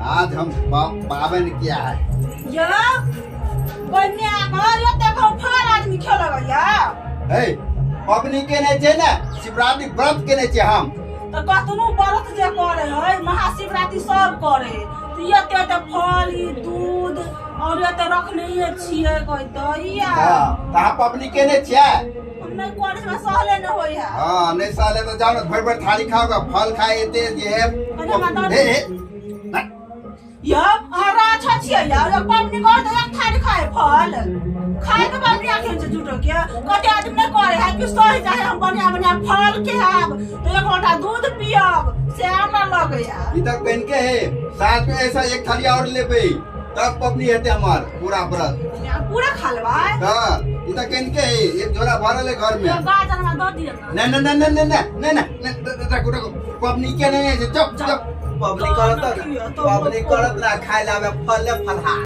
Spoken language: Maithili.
आज हम पावन किया है। या बन्या घर एते घौ फल आदमी खेलक या। हे, पबनी केने छै ने, शिवरात्रि व्रत केने छै हम। तऽ कतनो व्रत जे करे है, महाशिवरात्रि सब करे, तऽ एते एते फल, ई दूध और एते रखने छियै कहते या। हाँ, तऽ अहाँ पबनी केने छियै? हम नहि करे, हमरा सहले नहि होइ है। हाँ, नहीं सहले तो जाओ ना, भर भर थाली खाओगा, फल खाए एते जे है। कने हमरा दऽ हे हे। यौ, अहाँ राछा छियै यौ। एक पबनी कर तऽ एक थारी खाए, फल खाए के पबनी आखिर छै झूठो के। कते आदमी नहि करे है कि सही जाए, हम बढ़िया बढ़िया फल के आब तऽ एक लोटा दूध पियब, से हमरा लगैया। ई तक बन के है, साथ में ऐसा एक थाली और लेबे तब पबनी हेते हमार पूरा व्रत। पूरा खा लेबै। हाँ, ई तक बन के है, एक झोला भरल है घर में। गाजर हमरा दऽ दिअ ना। नहीं नहीं नहीं नहीं नहीं नहीं नहीं, रखो रखो, पबनी के नहीं है, चुप चुप। पबनी करत, पबनी करत ना, खाए लावे फल फलहार।